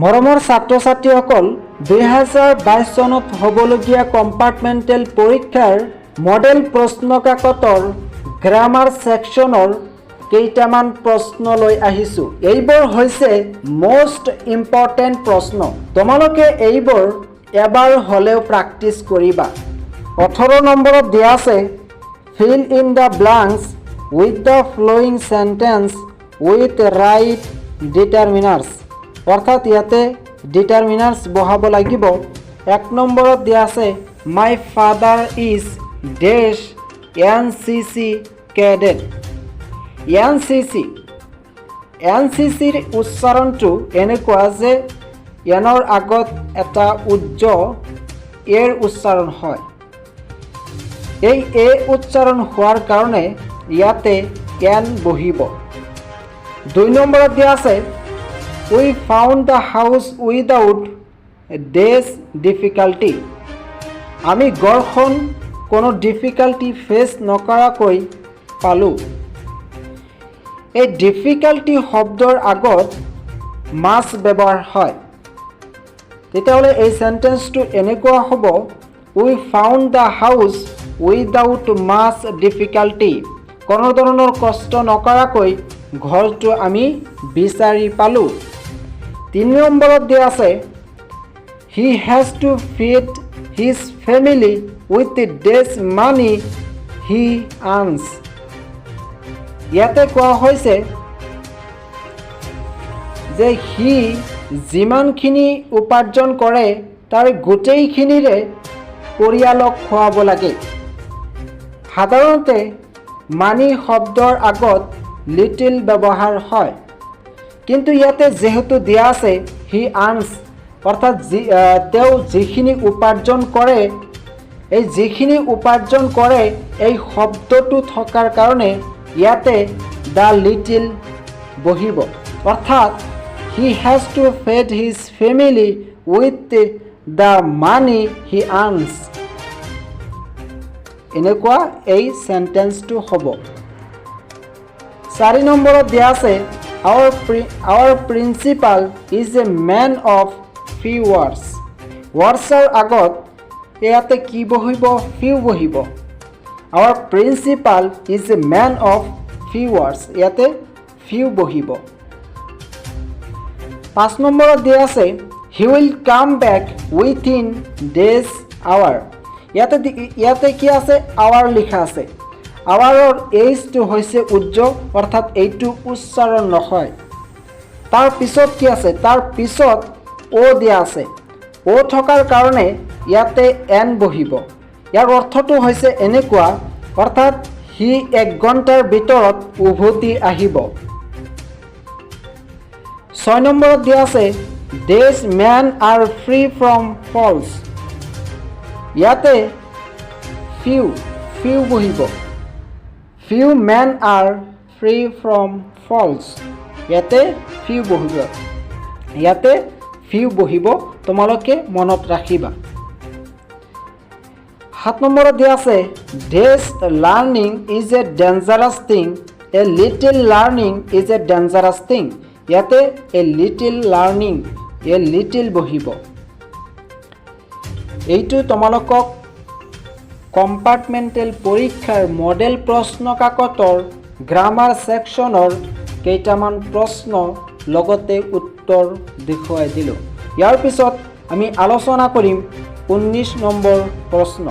মৰমৰ ছাত্ৰ ছাত্ৰীসকল, 2022 চনত হ'বলগীয়া কম্পাৰ্টমেণ্টেল পৰীক্ষাৰ মডেল প্ৰশ্ন কাকতৰ গ্ৰামাৰ ছেকশ্যনৰ কেইটামান প্ৰশ্ন লৈ আহিছোঁ। এইবোৰ হৈছে মষ্ট ইম্পৰ্টেণ্ট প্ৰশ্ন। তোমালোকে এইবোৰ এবাৰ হ'লেও প্ৰেক্টিছ কৰিবা। 18 নম্বৰত দিয়া আছে, "Fill in the blanks with the following sentence with right determiners." অৰ্থাৎ ইয়াতে ডিটাৰমিনাৰ্ছ বহাব লাগিব। 1 নম্বৰত দিয়া আছে, "My father is dash NCC cadet." NCC, N C চিৰ উচ্চাৰণটো এনেকুৱা যে এনৰ আগত এটা উজ্জ এৰ উচ্চাৰণ হয়। এই এ উচ্চাৰণ হোৱাৰ কাৰণে ইয়াতে এন বহিব। 2 নম্বৰত দিয়া আছে, "We found the house without dash difficulty." আমি ঘৰখন কোনো ডিফিকাল্টি ফেচ নকৰাকৈ পালোঁ। এই ডিফিকাল্টি শব্দৰ আগত মাচ ব্যৱহাৰ হয়। তেতিয়াহ'লে এই চেণ্টেন্সটো এনেকুৱা হ'ব, "We found the house without much difficulty." কোনো ধৰণৰ কষ্ট নকৰাকৈ ঘৰটো আমি বিচাৰি পালোঁ। 3 নম্বৰত দিয়া আছে, "He has to feed his family with dash money he earns." ইয়াতে কোৱা হৈছে যে সি যিমানখিনি উপাৰ্জন কৰে, তাৰ গোটেইখিনিৰে পৰিয়ালক খুৱাব লাগে। সাধাৰণতে মানি শব্দৰ আগত লিটিল ব্যৱহাৰ হয়। কিন্তু ইয়াতে যিহেতু দিয়া আছে হি আৰ্নছ, অৰ্থাৎ তেওঁ যিখিনি উপাৰ্জন কৰে, এই যিখিনি উপাৰ্জন কৰে, এই শব্দটো থকাৰ কাৰণে ইয়াতে the little বহিব। অৰ্থাৎ "He has to feed his family with the money he earns." এনেকুৱা এই চেণ্টেন্সটো হ'ব। 4 নম্বৰত দিয়া আছে, "Our principal is a man of few words." ৱৰ্ডছৰ আগত ইয়াতে কি বহিব? ফিউ বহিব। "Our principal is a man of few words." ইয়াতে ফিউ বহিব। 5 নম্বৰত দিয়া আছে, "He will come back within dash hour." ইয়াতে কি আছে? আৱাৰ লিখা আছে। আৱাৰৰ এইচটো হৈছে উজ্জ, অৰ্থাৎ এইটো উচ্চাৰণ নহয়। তাৰ পিছত কি আছে? তাৰ পিছত অ' দিয়া আছে। অ' থকাৰ কাৰণে ইয়াতে এন বহিব। ইয়াৰ অৰ্থটো হৈছে এনেকুৱা, অৰ্থাৎ সি এক ঘণ্টাৰ ভিতৰত উভতি আহিব। 6 নম্বৰত দিয়া আছে, "Dash men are free from faults." ইয়াতে ফিউ, ফিউ বহিব। "Few men are free from faults." ইয়াতে ফিউ বহিব। ইয়াতে ফিউ বহিব, তোমালোকে মনত ৰাখিবা। 7 নম্বৰত দিয়া আছে, "Dash learning is a dangerous thing." "A little learning is a dangerous thing." ইয়াতে a little learning, a little বহিব। এইটো তোমালোকক কম্পাৰ্টমেণ্টেল পৰীক্ষাৰ মডেল প্ৰশ্ন কাকতৰ গ্ৰামাৰ ছেকশ্যনৰ কেইটামান প্ৰশ্ন লগতে উত্তৰ দেখুৱাই দিলোঁ। ইয়াৰ পিছত আমি আলোচনা কৰিম 19 নম্বৰ প্ৰশ্ন।